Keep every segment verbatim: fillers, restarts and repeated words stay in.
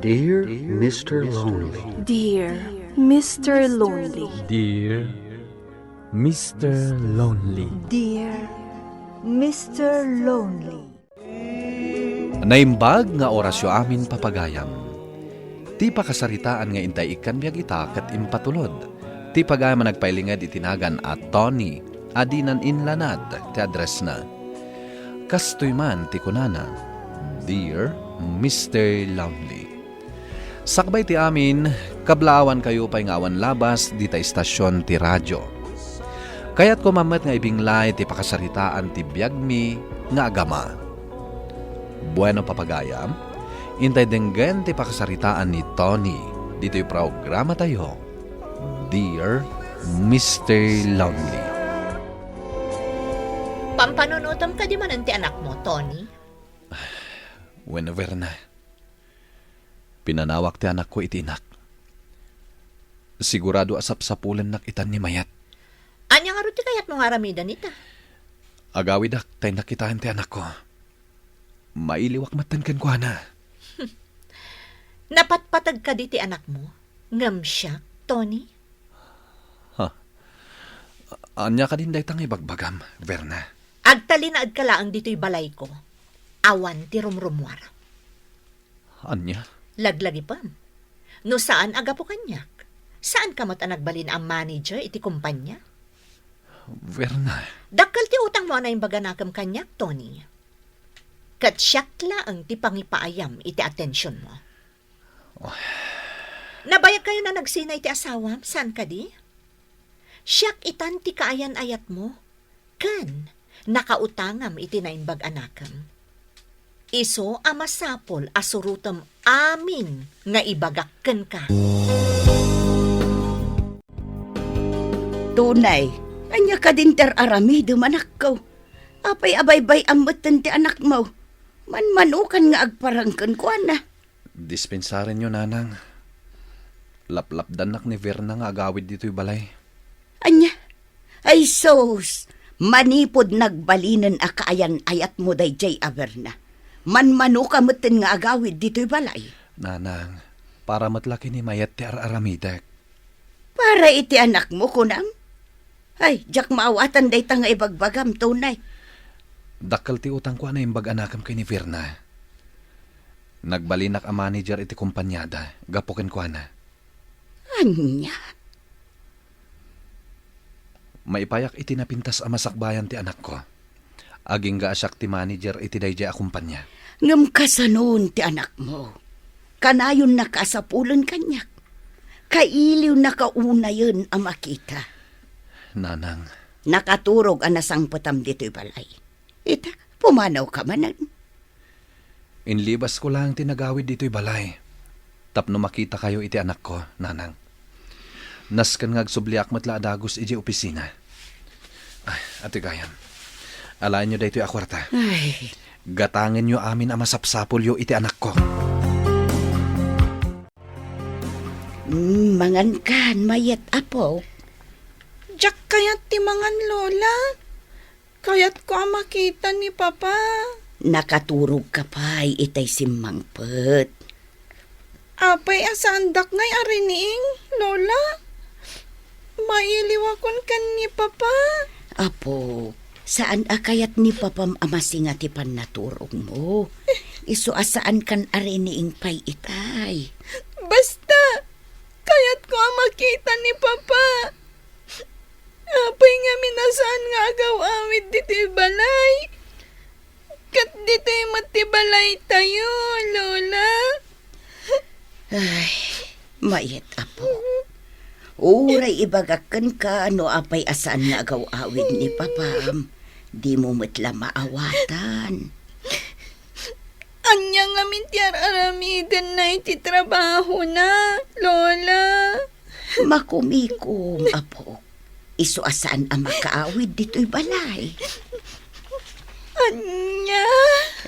Dear Mister Lonely. Dear Mister Lonely. Dear Mister Lonely. Dear Mister Lonely. Naimbag nga orasyo amin, papagayam. Ti pakasaritaan nga intay ikkan biag ita ket impatulod. Ti pagayam a nagpailinged iti nagan a Tony a dinan inlanad ti addressna. Kastoy man ti kunana, "Dear Mister Lonely." Sakbay ti amin, kablaawankayo pay nga awan labas dita istasion ti radio. Kayatko man met nga ibinglay ti pakasaritaan ti biagmi nga agama. Bueno, papagayam, intay denggen ti pakasaritaan ni Tony ditoy programatayo, Dear Mister Lonely. Pampanunutem kadi manen ti anakmo, Tony? Wen, Verna. Pinanawak ti anakko iti inak. Sigurado a sapsapulennak itan ni mayat. Ania ngarud ti kayatmo nga aramiden ita? Agawidak ta innak kitaen ti anakko. Mailiwak metten kenkuana. Napatpateg kadi ti anakmo? Ngem siak, Tony? Ha? Ania kadin dayta nga ibagbagam, Verna? Agtalinaedka laeng ditoy balayko. Awan ti rumrumuar. Ania? Laglagipem. No saan a gapu kaniak, saanka met a nagbalin a manager iti kompania? Verna. Dakkel ti utangmo a naimbag a nakem kaniak, Tony. Ket siak laeng ti pangipaayam iti atensionmo. Oh. Nabayagkayon a nagsinay ti asawam, saan kadi? Siak itan ti kaayan-ayatmo, ken nakautangam iti naimbag a nakem. Isu a masapul a surotem amin nga ibagak kenka. Tunay, ania kadin ti ar-aramidem, anakko? Apay a baybay-am metten ti anakmo? Manmanokan nga agparang kenkuana. Dispensarenyo, nanang. Laplapdannak ni Verna nga agawid ditoy balay. Ania? Ay sus! Manipud nagbalinen a kaayan-ayatmo daydiay a Verna, manmanoka metten nga agawid ditoy balay. Nanang, para met la ken ni mayat ti ar-aramidek. Para iti anakmo, kunam? Ay, diak maawatan dayta nga ibagbagam, Tunay. Dakkel ti utangko a naimbag a nakem ken ni Verna. Nagbalinak a manager iti kompaniada gapu kenkuana. Ania? Maipayak iti napintas a masakbayan ti anakko. Agingga a siak ti manager iti daydiay a kompania. Ngem kasanon ti anakmo? Kanayonnaka a sapulen kaniak. Kailiwnaka unayen a makita. Nanang. Nakaturog a nasangpetam ditoy balay. Ita, pumanawka manen. Inlibasko laeng ti nagawid ditoy balay tapno makitakayo iti anakko, nanang. Nasken nga agsubliak met la a dagus idiay opisina. Ay, Ate Gayam, alaenyo daytoy a kuarta. Ay. Gatangenyo amin a masapsapulyo iti anakko. Mm, mangankan, mayat, apo. Diak kayat ti mangan, Lola. Kayatko a makita ni Papa. Nakaturogka pay itay simmangpet. Apay a saandak ngay a riniing, Lola? Mailiwakon ken ni Papa. Apo, saan a kayat ni Papam a masinga ti pannaturogmo. Isu a saankan a riniing pay itay. Basta, kayatko a makita ni Papa. Apay ngamin a saan nga agaw-awid ditoy balay? Ket ditoy met ti balaytayo, Lola. Ay, mayat, apo. Uray ibagak kenka no apay a saan nga agaw-awid ni Papam, dimo met la maawatan. Ania ngamin ti ar-aramidenna iti trabahona, Lola? Makumikom, apo. Isu a saan a makaawid ditoy balay. Ania?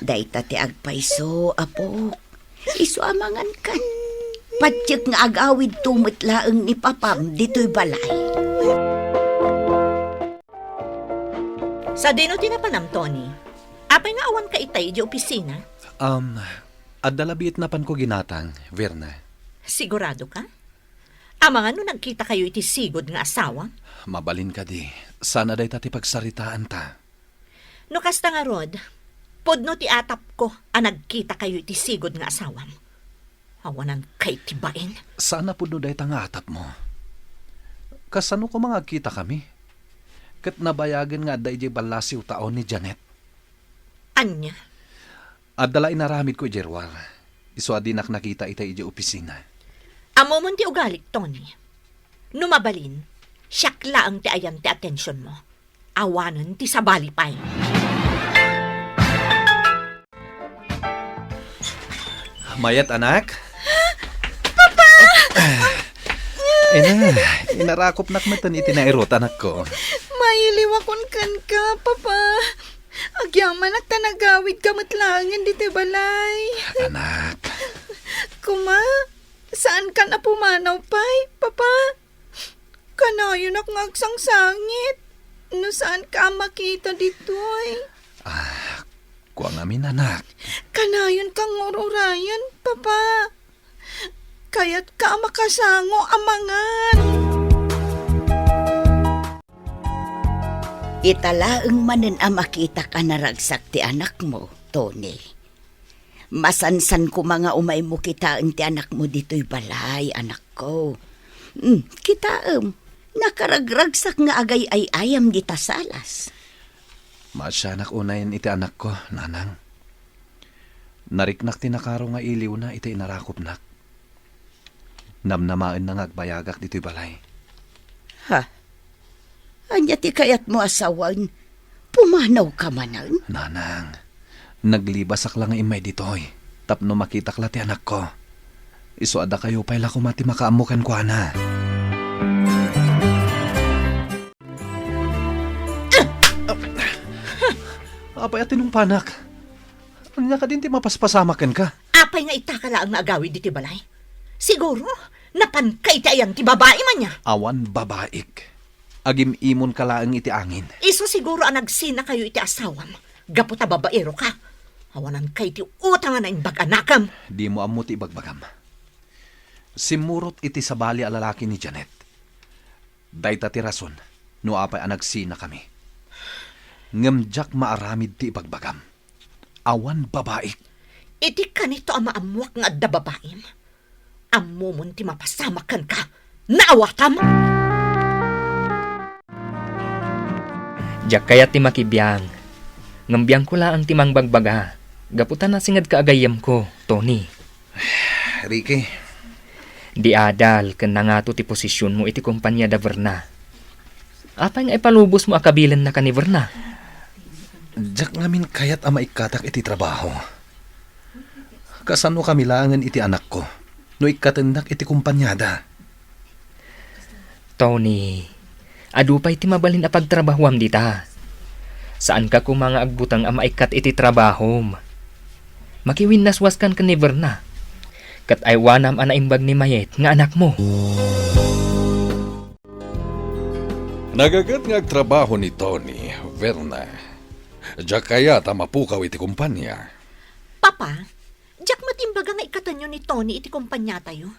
Dayta ti agpayso, apo. Isu a mangankan. Patiek nga agawidto met laeng ni Papam ditoy balay. Sadino ti napanam, Tony? Apay nga awanka itay idiay opisina? Um, Adda labiit napanko ginatang, Verna. Sigurado ka? Amangan no nagkitakayo iti sigud nga asawam? Mabalin kadi, sana dayta ti pagsaritaanta. No kasta ngarud, pudno ti atapko a nagkitakayo iti sigud nga asawam. Awanan kay ti bain. Sana pudno dayta nga atapmo. Kasano koma nga agkitakami? Ket nabayagen nga adda idiay ballasiw taon ni Janet. Ania? Adda la inaramidko idiay ruar. Isu a dinak nakita itay idiay opisina. Ammomon ti ugalik, Tony. No mabalin, siak laeng ti ayan ti atensionmo. Awanen ti sabali pay. Mayat, anak? Papa! Ay na, inarakopnak metten iti nairut, anakko. Mailiwakon kenka, Papa. Agyamanak ta nagawidka met laengen ditoy balay. Anak. Koma, saankan a pumanaw pay, Papa? Kanayonak nga agsangsangit no saanka a makita ditoy. Ah, kua ngamin, anak. Kanayon kang ngur-urayen, Papa. Kayatka a makasango amangan. Ita laeng manen a makitak a naragsak ti anakmo, Tony. Masansan koma nga umaymo kitaen ti anakmo ditoy balay, anakko. Hmm, kitaem, nakaragragsak nga agay-ay-ayam dita salas. Maasianak unayen iti anakko, nanang. Nariknak ti nakaro nga iliwna iti inarakopnak. Namnamaenna nga agbayagak ditoy balay. Ha? Ania ti kayatmo a sawen? Pumanawka manen? Nanang, naglibasak la nga immay ditoy tapno makitak la ti anakko. Isu a dakayo pay la koma ti makaammo kenkuana. Apay a tinungpanak? Ania kadin ti mapaspasamak kenka? Apay nga itaka laeng nga agawid ditoy balay? Siguro, napanka iti ayan ti babai man nia. Awan babaik. Agim-imonka laeng iti angin. Isu siguro a nagsinakayo iti asawam gapu ta babaeroka. Awanan kay ti utang a naimbag a nakam. Dimo ammo ti ibagbagam. Simmurot iti sabali a lalaki ni Janet. Dayta ti rason no apay a nagsinakami. Ngem diak maaramid ti ibagbagam. Awan babaik. Iti kanito a maammuak nga adda babaim, ammomon ti mapasamak kenka. Naawatam! Diak kayat ti makibiang, ngem biangko laeng ti mangbagbaga, gapu ta nasingedka a gayyemko, Tony. Ricky. Di adal ken nangato ti posisionmo iti kompania da Verna. Apay nga ipalubosmo a kabilennaka ni Verna? Diak ngamin kayat a maikkatak iti trabaho. Kasano kami laengen iti anakko no ikkatennak iti kompaniada? Tony, adu pay ti mabalin a pagtrabahoam dita. Saanka koma nga agbuteng a maikkat iti trabahom. Makiwinnaswaskan ken ni Verna. Ket aywanam a naimbag ni Mayet nga anakmo. Nagaget nga agtrabaho ni Tony, Verna. Diak kayat a mapukaw iti kompania. Papa, diak met imbaga nga ikkatenyo ni Tony iti kompaniatayo.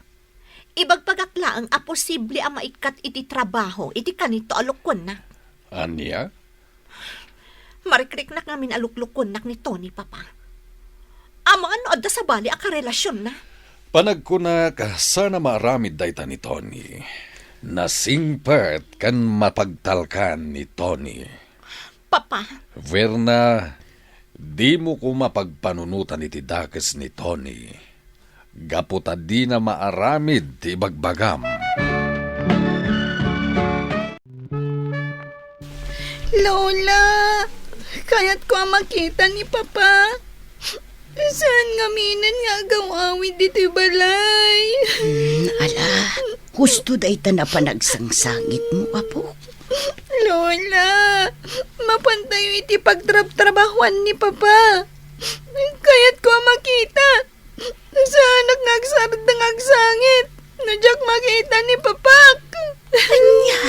Ibagbagak laeng a posible a maikkat iti trabaho iti kanito a lukkuenna. Ania? Marikriknak ngamin a luklukuennak ni Tony, Papa. Amangan no adda sabali a karelasionna. Panagkunak, sana maaramid dayta ni Tony. Nasingpet ken mapagtalkan ni Tony. Papa. Verna, dimo koma pagpanunotan iti dakes ni Tony. Gapu ta dina maaramid ti ibagbagam. Lola, kayatko a makita ni Papa. Saan ngaminen nga agaw-awid ditoy balay. Hmm, ala, husto dayta a panagsangsangitmo, apo. Lola, mapantayo iti pagtrabtrabahoan ni Papa. Kayatko a makita. Saanak nga agsardeng agsangit no diak makita ni Papak. Ania?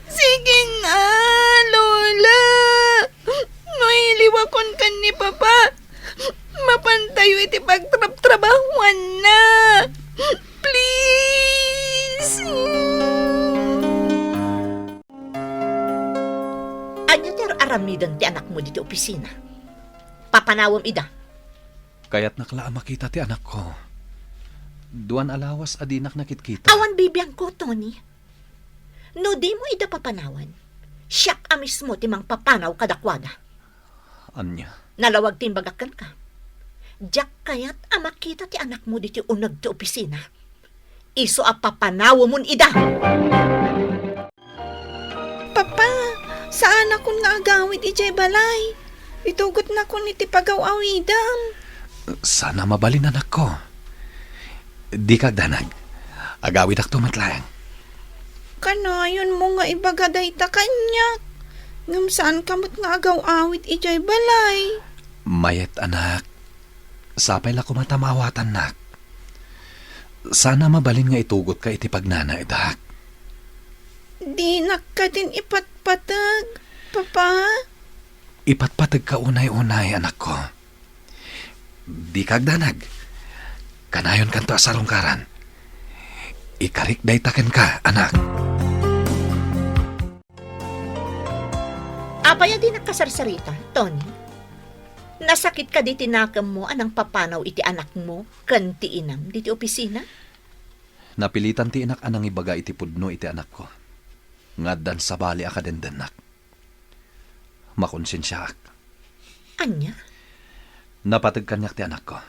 Sige nga, Lola. No iliwakon ken ni Papa, mapantayo iti opisina. Papanawem ida. Kayatnak la a makita ti anakko. Duan a lawas a dinak nakitkita. Awan bibiangko, Tony. No dimo ida papanawen, siak a mismo ti mangpapanaw kadakuada. Ania? Nalawag ti imbagak kenka. Diak kayat a makita ti anakmo ditoy uneg ti opisina. Isu a papanawemon ida. Papa, saanakon nga agawid idiay balay. Itugotnakon iti pagaw-awidem. Saan a mabalin, anakko. Dika agdanag. Agawidakto met laeng. Kanayonmo nga ibaga dayta kaniak. Ngem saanka met nga agaw-awid idiay balay. Mayat, anak. Sapay la koma ta maawatannak. Saan a mabalin nga itugotka iti pagnanaedak. Dinak kadin ipatpateg, Papa. Ipatpategka unay-unay, anakko. Dika agdanag. Kanayonkanto a sarungkaran. Ikarik dayta kenka, anak. Apay a dinak kasarsarita, Tony? Nasakit kadi ti nakemmo a nangpapanaw iti anakmo ken ti inam ditoy opisina? Napilitan ti inak a nangibaga iti pudno iti anakko nga addan sabali a kadendennak. Makonsensiaak. Ania? Napateg kaniak ti anakko.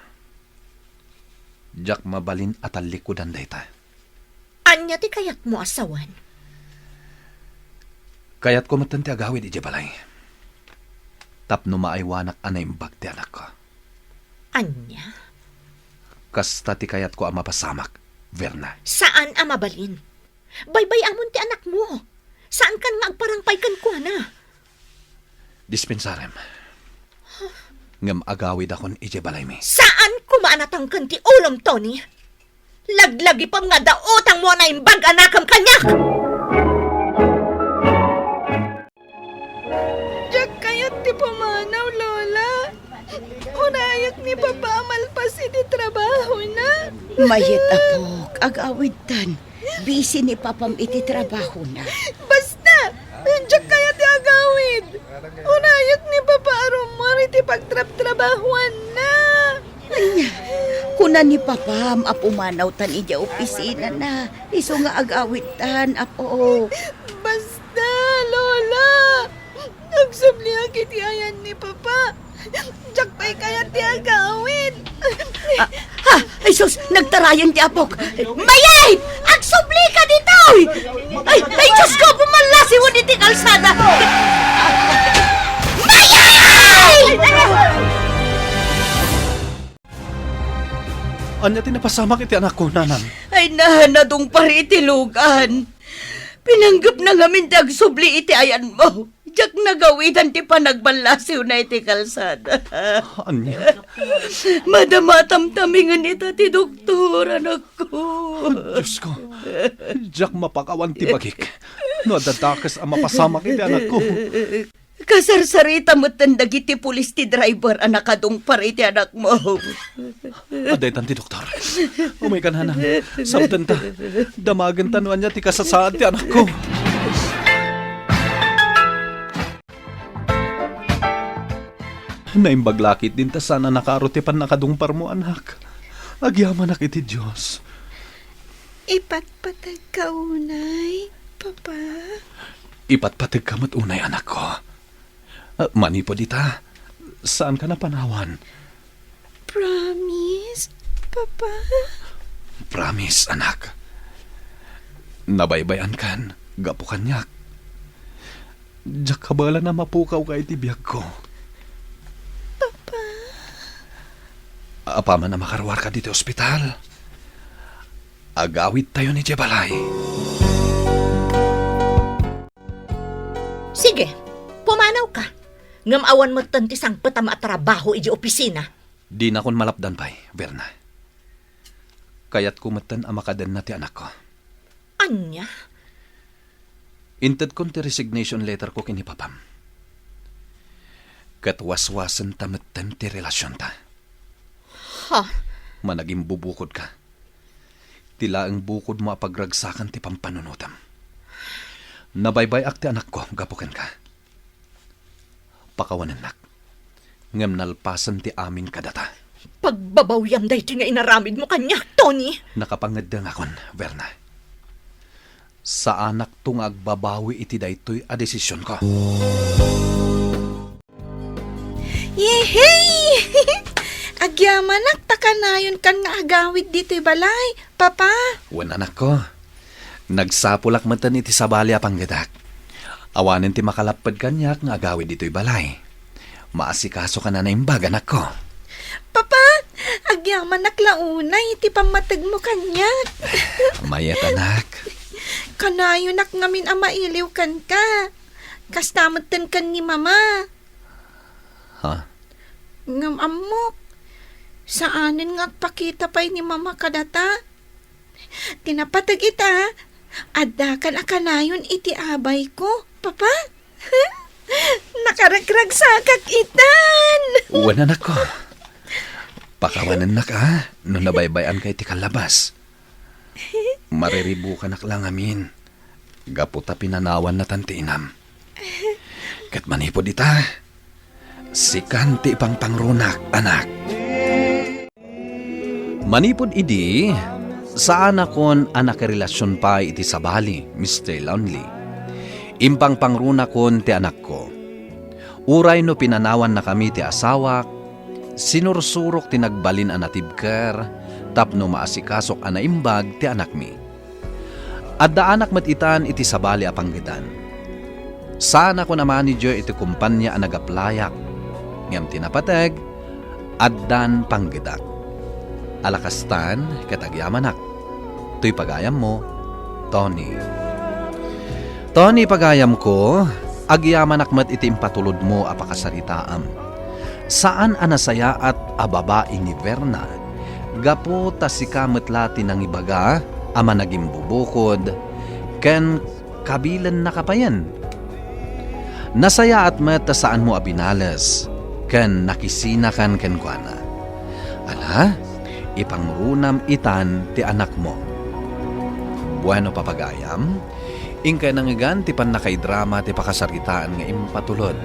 Diak mabalin a tallikudan dayta. Ania ti kayatmo a sawen? Kayatko metten ti agawid idiay balay. Tapno maaywanak a naimbag ti anakko. Ania? Kasta ti kayatko a mapasamak, Verna. Saan a mabalin. Baybay-amon ti anakmo. Saankan nga agparangpay kenkuana. Dispensarem. Ngem agawidakon idiay balaymi. Saan koma a natangken ti ulom, Tony. Laglagipem nga adda utangmo a naimbag a nakem kaniak. Diak kayat ti pumanaw, Lola. Unayek ni Papa a malpas iti trabahona. Mayat, apok, agawidtan. Busy ni Papam iti trabahona. Basta! Diak kayat ti agawid. Unayek ni Papa a rummuar iti pagtrabtrabahoanna. Ania, kuna ni Papam a pumanawtan idiay opisinana, isu nga agawidtan, apok. Basta, Lola! Agsubliak iti ayan ni Papa. Diak pay kayat ti agawid. Ah, ha? Ay, sus! Nagtarayan ti apok! Mayay! Agsublika ditoy! Ay, ay, Diyos ko! Pumallasiwen iti kalsada! Mayay! Ania ti napasamak iti anakko, nanang? Ay, na, nadungpar iti lugan. Pinanggepna ngamin ti agsubli iti ayanmo. Diak nagawidan ti panagballasiwna iti kalsada. Ania? Madama a tamtamingen ita ti doktor, anakko. Diyos ko, diak mapakawan ti bagik no adda dakes a mapasamak iti anakko. Kasarsarita metten dagiti pulis ti driver a nakadungpar iti anakmo. Adda itan ti doktor. Umayka, nanang. Sabtenta. Damagenta no ania ti kasasaad ti anakko. Naimbag la ketdin ta saan a nakaro ti pannakadungparmo, anak. Agyamanak iti Dios. Ipatpategka unay, Papa. Ipatpategka met unay, anakko. Ah, manipud ita, saanka a panawan. Promise, Papa? Promise, anak. Nabaybayankan gapu kaniak. Diak kabaelan a mapukawka iti biagko. Papa? Apaman a makaruarka ditoy ospital, agawidtayon idiay balay. Sige, pumanawka. Ngem awan metten ti sangpetam a trabaho idiay opisina. Dinakon malapdan pay, Verna. Kayatko metten a makadenna ti anakko. Ania? Intedkon ti resignation letterko ken ni Papam. Ket waswasenta metten ti relasionta. Ha? Managimbubukodka. Ti laeng bukodmo a pagragsakan ti pampanunotem. Nabaybay-ak ti anakko gapu kenka. Pakawanennak. ngem nalpasen ti amin kadata. Pagbabawiam daytoy nga inaramidmo kaniak, Tony. Nakapangeddengakon, Verna. Saanakto nga agbabawi iti daytoy a desisionko. Yehey! Agyamanak ta kanayonkan nga agawid ditoy balay, Papa. Wen, anakko. Nagsapulak metten iti sabali a panggedak. Awanen ti makalapped kaniak nga agawid ditoy balay. Maasikasokan a naimbag, anakko. Papa, agyamanak la unay iti pammategmo kaniak. Mayat, anak. Kanayonak ngamin a mailiw kenka. Kasta metten ken ni Mama. Ha? Ngem ammok, saanen nga agpakita pay ni Mama kadata. Ti napateg ita, addakan a kanayon iti abayko, Papa. Nakaragragsakak itan. Wen, anakko. Pakawanennak a no nabaybay-anka iti kallabas. Mariribukanak la ngamin gapu ta pinanawannatan ti inam. Ket manipud ita, sikan ti ipangpangrunak, anak. Manipud idi, saanakon a nakarelasion pay iti sabali, Mister Lonely. Impangpangrunakon ti anakko. Uray no pinanawannakami ti asawak, sinursurok ti nagbalin a natibker tapno maasikasok a naimbag ti anakmi. Addaanak met itan iti sabali a panggedan. Saanakon a manager iti kompania a nagaplayak, ngem ti napateg, addan panggedak. Ala kastan, ket agyamanak. Toy pagayammo, Tony. Tony, pagayamko, agyamanak met iti impatulodmo a pakasaritaam. Saan a nasayaat a babai ni Verna, gapu ta sika met la ti nangibaga a managimbubukod ken kabilennaka payen. Nasayaat met ta saanmo a binales ken nakisinakan kenkuana. Ala, ipangrunam itan ti anakmo. Bueno, papagayam, inkay nangngegan ti pannakaidrama ti pakasaritaan nga impatulod.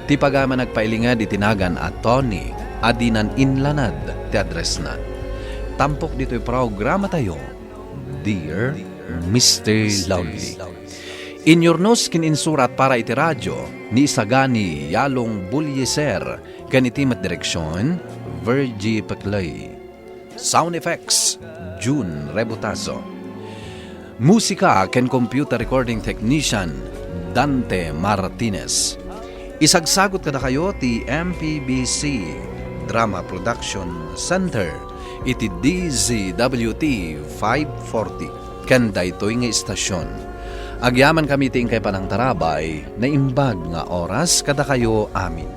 Ti pagayam a nagpailinged iti nagan a Tony a dinan inlanad ti addressna. Tampok ditoy programatayo, Dear Mister Lonely. Inyurnos ken insurat para iti radio ni Isagani Yalong Bulyeser ken iti met direksion, Virgie Peclay. Sound effects, June Rebotazo. Musika ken computer recording technician, Dante Martinez. Isagsagut kadakayo ti M P B C Drama Production Center iti D Z W T five forty ken daytoy nga istasion. Agyamankami ti inkay panangtarabay, naimbag nga oras kadakayo amin.